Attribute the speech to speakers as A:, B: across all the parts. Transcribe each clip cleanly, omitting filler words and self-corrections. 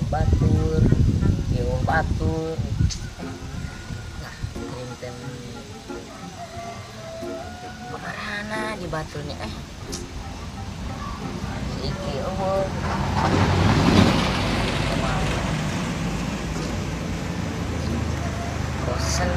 A: Batur, ieu batur. Nah, kering teh kamarana di baturnya eh. Si Iki eueuh. Bosen.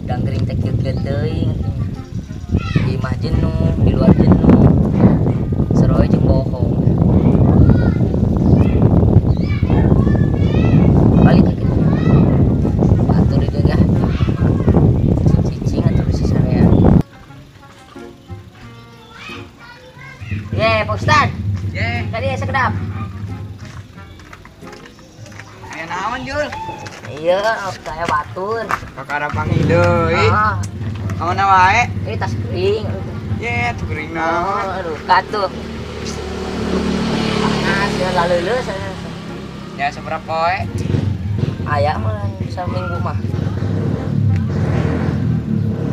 A: Gangring teh kieu-kieu teuing. Di imah jenuh, di luar jenuh. Seroy jeung bohong. Balik ke kitu. Batur di dieu ah. Cicing atuh bisa sarean. Ye, Pak Ustad.
B: Ye,
A: tadi aya sekedap.
B: Aya naon, Jul?
A: Iya, saya batur.
B: Kakara panggil deui. Kamu wae?
A: Ini tas kering.
B: Ye, tuh kering naon.
A: Aduh, katuh. Panas ya laleuleus.
B: Ya seberapa poe?
A: Aya mah saminggu mah.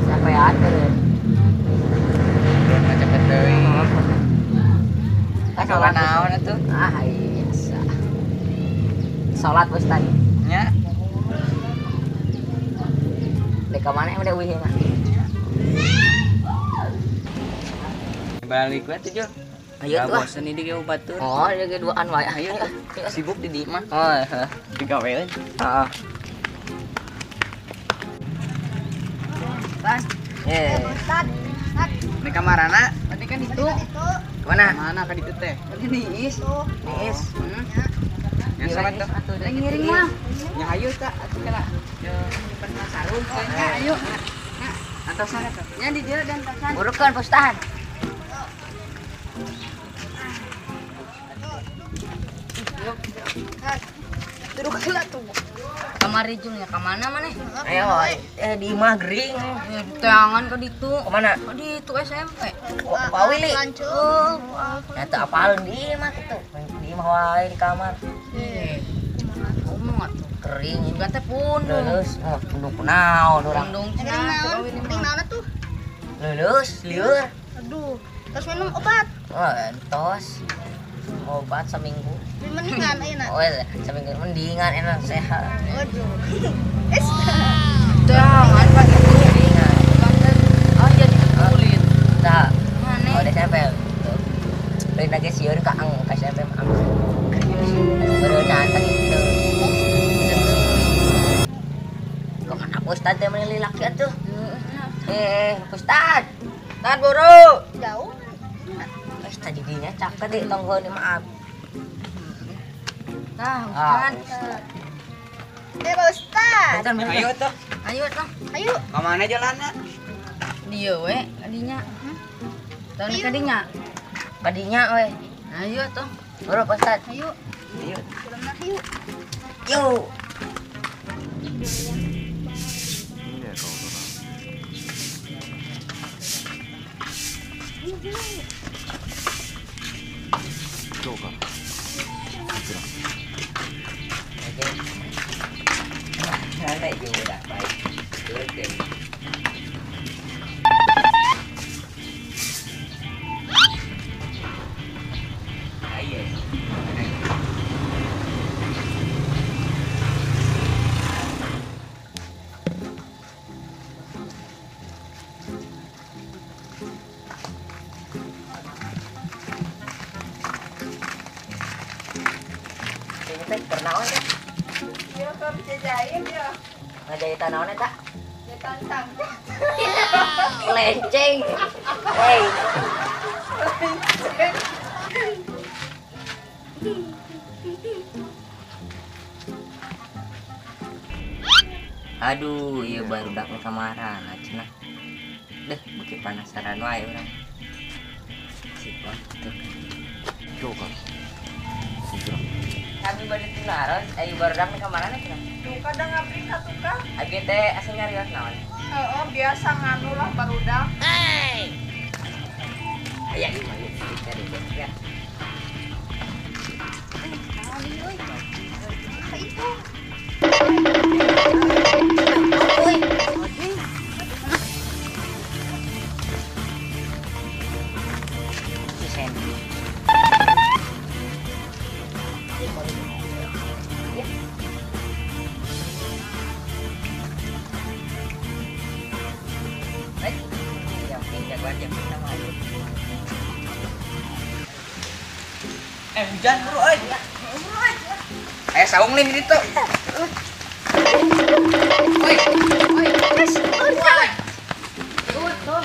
A: Sampai atuh.
B: Udah cepet deui. Tas salat naon atuh?
A: Ah, iya. Salat Ustaz.
B: Nya.
A: Dek ka mana udah uih mah?
B: Balik we tuh, Jul.
A: Ayo tuh.
B: Bosen ini ge batur.
A: Oh, dia ge duaan wae. Ayo
B: sibuk di dieu mah.
A: Oh, heeh.
B: Digawean.
A: Heeh.
B: Tan.
A: Ye.
C: Ustad.
B: Di kamarana? Tadi kan itu.
A: Mana?
B: Mana ka ditu teh? Tadi niis.
A: Niis.
B: Heeh. Ya sama tuh.
C: Ngiring mah.
B: Ya ayo tak atuh kala. Ya nyimpen sarung nya ayo. Nah, antosan atuh.
C: Nya di dieu dan antosan.
A: Burukeun Pak Ustad.
C: Terus heula tuh.
A: Kamari jeung ya ka mana maneh? Ayo di imah gering.
C: Teangan ka ditu.
A: Ka mana?
C: Ka ditu SMP.
A: Pak Willy. Nah, teu apaleun di imah kitu. Di imah wae di kamar.
C: Ngomong atuh.
A: Kering
C: juga teh pundung.
A: Leuleus, oh pundung kunaon urang.
C: Pundung cenah.
D: Kering naon atuh?
A: Leuleus, lieur.
D: Aduh, terus minum obat.
A: Oh, entos. Obat seminggu.
D: Mendingan ayeuna.
A: Oh, seminggu mendingan enak sehat.
D: Waduh. Es.
C: Teangan ka ditu.
A: Mendingan.
C: Oh, jadi kulit.
A: Tah.
C: Maneh.
A: Oh, di SMP. Lain lagi sieun ka ang ka SMP mah. Beureunan teh gitu. Kemana Ustad teh meuni laki atuh? Eh, Ustad.
C: Tad buru.
D: Jauh.
A: Eh, tadi dinya caket di tonggo ni maaf.
C: Tah, Ustad.
D: Eh, Pak Ustad.
B: Ayo tuh.
C: Ayo tuh.
D: Ayo.
B: Ka mana jalanna?
C: Dieu we kadinya. Tahun kadinya.
A: Kadinya we.
C: Ayo tuh.
A: Buru Pak Ustad.
D: Ayo.
B: Ayo.
D: Ayo.
A: Yuk. Ngajahitan naon eta?
D: Jahitan tangga.
A: Lenceng. Hei.
D: Lenceng.
A: Aduh, ieu barudak ka kamarana cenah. Deh, beuki penasaran wae urang. Sip tuh. Kami bade tunaros, ayo barudak ka kamarana cenah.
D: Tuh kadang ngabri ka tukang.
A: Abi teh asa nyarios naon?
D: Heeh, biasa nganu lah barudak.
A: Hei. Aya ieu mah cari ya.
D: Naon ieu euy? Ka itu.
A: Euy. Jangan nama aja.
B: Hujan bro euy. Aya saung nih di ditu.
C: Oi, oi, tes, udah. Tuh.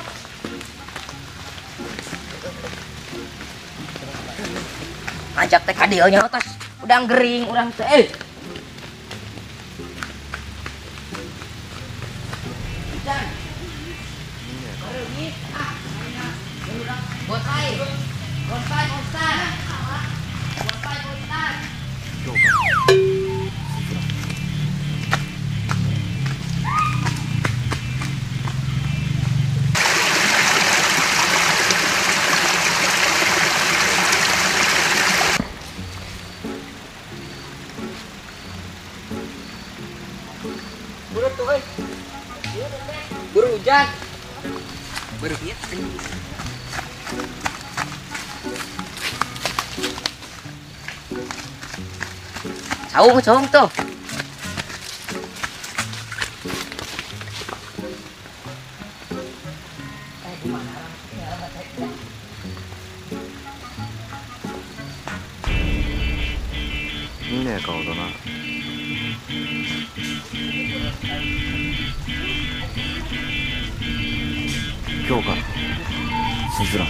A: Ajak teh ka dieu nya tos. Udang gering urang teh. Hujan. Bonsai. Bonsai, bonsai. Bonsai, bonsai.
B: Buru tuh, euy. Buru hujan. Buru ieu.
A: Saung, saung tuh.
E: Ini kau dona. 今日からスズラン。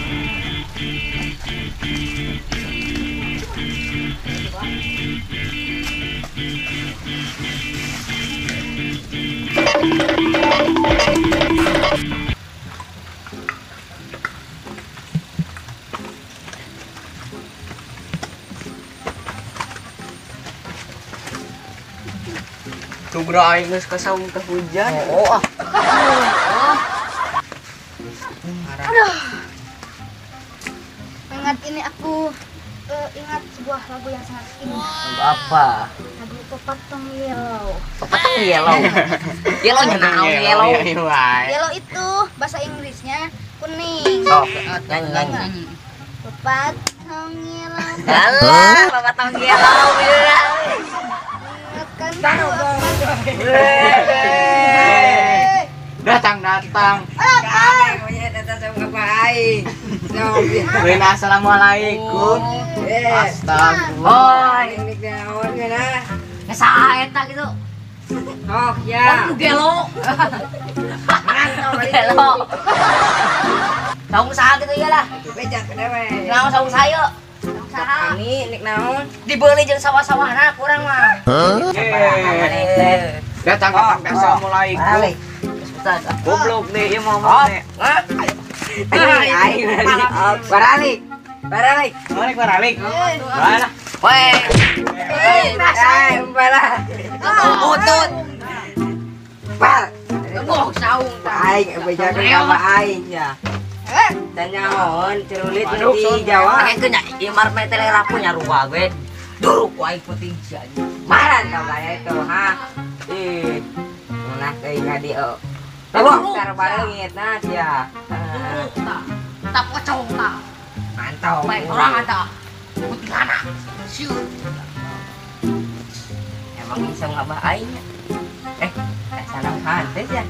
B: Tuh bro, aing geus ka saung teh hujan.
A: Oh, ah.
C: Aduh. Ingat ini aku ingat sebuah lagu yang sangat indah.
A: Lagu apa?
C: Lagu Pepatong Yellow.
A: Pepatong Yellow. Yellow nya naon yellow?
C: Yellow itu bahasa Inggrisnya kuning.
A: Oh, nyanyi nyanyi.
C: Pepatong Yellow.
A: Alah, Pepatong Yellow beneran.
B: Datang datang. Aing. Assalamualaikum. Astagfirullah.
A: Ngesaha eta gitu.
B: Oh ya.
A: Oh, gelo. Gelo. Saung saha gitu ya lah.
D: Beja ke dewe.
A: Naon saung saha?
D: Kami nik naon?
A: Dibeli jeung sawah-sawahna kurang mah.
B: Datang datang. Assalamualaikum. Goblok deh, ieu mau ngomong deh.
D: Aing baralik. Baralik.
B: Baralik baralik. Balah.
A: Weh.
D: Eh, balah.
A: Butut.
D: Bal.
A: Boh saung
D: aing bejakeun ka aing ya. Tanyaon cerulit di Jawa.
A: Pakekeun nya ieu mar teh rapuh nya rupa we. Duruk ku aing penting sia.
D: Maran tau gaya itu ha. Ih. Nah teuing ka dieu. Wah, tar barengit nah sia.
A: Duruk ta. Ta pocong ta.
D: Mantau.
A: Baik orang ada. Kuntilanak. Sieu.
D: Emang bisa ngabah aing. Salah hantes ya.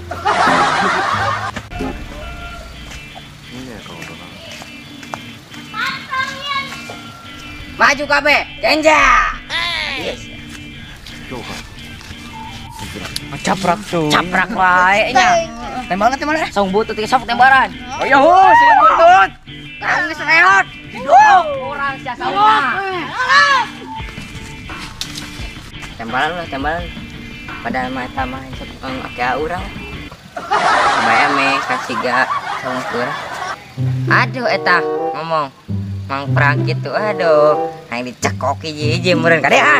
A: Maju kabeh, Genja.
E: Yes.
B: Caprak tuh.
A: Caprak wae nya.
B: Tembalan tembalan.
A: Saung butut ieu sok tembaran.
B: Oh iya hu, saung butut.
A: Kamu geus reot. Didukung urang sia saungna. Tembalan lah, tembalan. Padahal mah eta mah sok ake urang. Bae ame kasiga saung urang. Aduh eta ngomong mang perang gitu aduh aing dicekok hiji-hiji meureun kade ah.